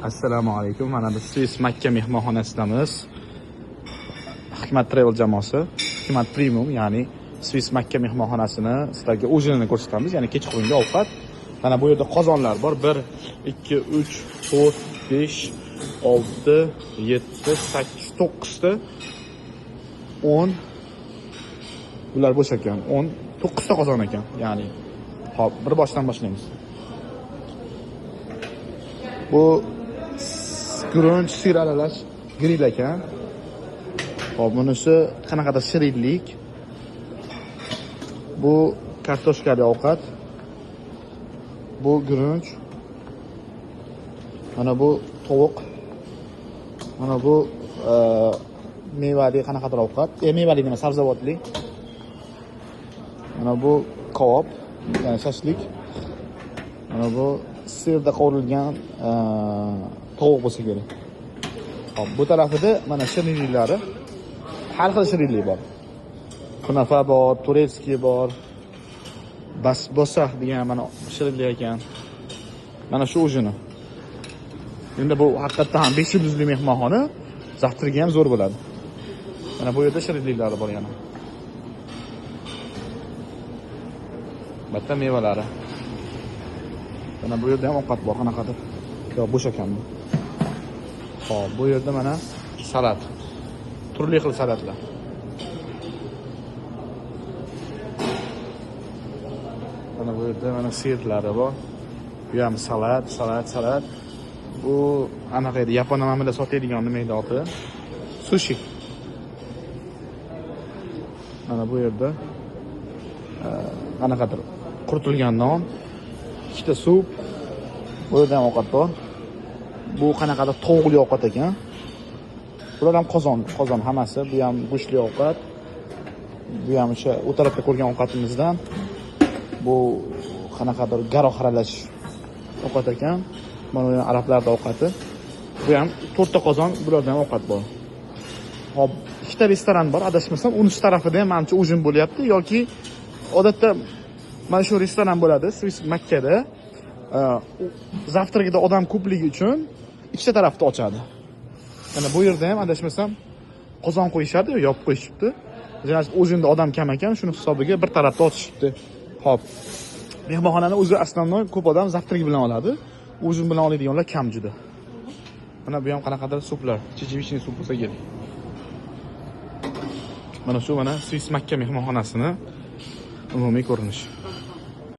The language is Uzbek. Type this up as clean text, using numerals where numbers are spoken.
Assalomu alaykum. Mana biz Swiss Makka mehmonxonasidamiz. Hikmat Travel jamoasi, Hikmat Premium, ya'ni Swiss Makka mehmonxonasini sizlarga ujinini ko'rsatamiz, ya'ni kechqurungi ovqat. Mana bu yerda qozonlar bor. 1 2 3 4 5 6 7 8 9 ta 10 bular bo'sh ekan. 10 9 ta qozon ekan. Ya'ni hop, bir boshdan boshlaymiz. Bu guruch sir aralash grill ekan. Hop, bunisi qanaqadir shirinlik. Bu kartoshkali ovqat. Bu guruch. Mana bu tovuq. Mana bu mevali qanaqadir ovqat. Mevali nima, sabzavotli. Mana bu kabob, ya'ni shashlik. Mana bu sirda qovurilgan tovuq bo'lsa kerak. Hop, bu tarafida mana shirinliklari. Har xil shirinlik bor. Kunafa bor, турецкий bor. Basbosa degan mana shirinlik ekan. Mana shu ujini. Endi bu haqiqatdan ham 5 yulduzli mehmonxona, завтрак i ham zo'r bo'ladi. Mana bu yerda shirinliklari bor yana. Albatta mevalari. Mana bu yerda ham ovqat bor, qanaqadir. Yo'q, bo'sh ekan bu. Xo'p, bu yerda mana salat. Turli xil salatlar. Mana bu yerda mana sirlari bor. Bu ham salat, salat, salat. Bu anaqa edi, yapon namida sotadigan nima edi oti? Sushi. Mana bu yerda qanaqadir quritilgan non, ikkita sup, bu yerda ham ovqat bor. Bu qanaqadir tovuqli ovqat ekan. Bular ham qozon, qozon hammasi. Bu ham go'shtli ovqat. Bu ham o'sha u tarafda ko'rgan ovqatimizdan. Bu qanaqadir garoh aralash ovqat ekan. Mana bu arablarda ovqati. Bu ham 4 ta qozon, bularda ham ovqat bor. Hop, ikkita restoran bor, adashmasam, unisi tarafida ham manimcha ujin bo'lyapti yoki odatda mana shu restoran bo'ladi Swiss Makkada. Завтрак ida odam ko'pligi uchun ikkita tarafda ochadi. Mana bu yerda ham adashmasam qozon qo'yishadi, yopib qo'yishibdi. Ujinda odam kam ekan, shuni hisobiga bir tarafda ochishibdi. Hop. Mehmonxonani o'zi основной ko'p odam завтрак bilan oladi. Ujin bilan oladiganlar kam juda. Mana bu ham qanaqadir suplar, чечевичный sup bo'lsa kerak. Mana shu mana Swiss Makka mehmonxonasini umumiy ko'rinishi.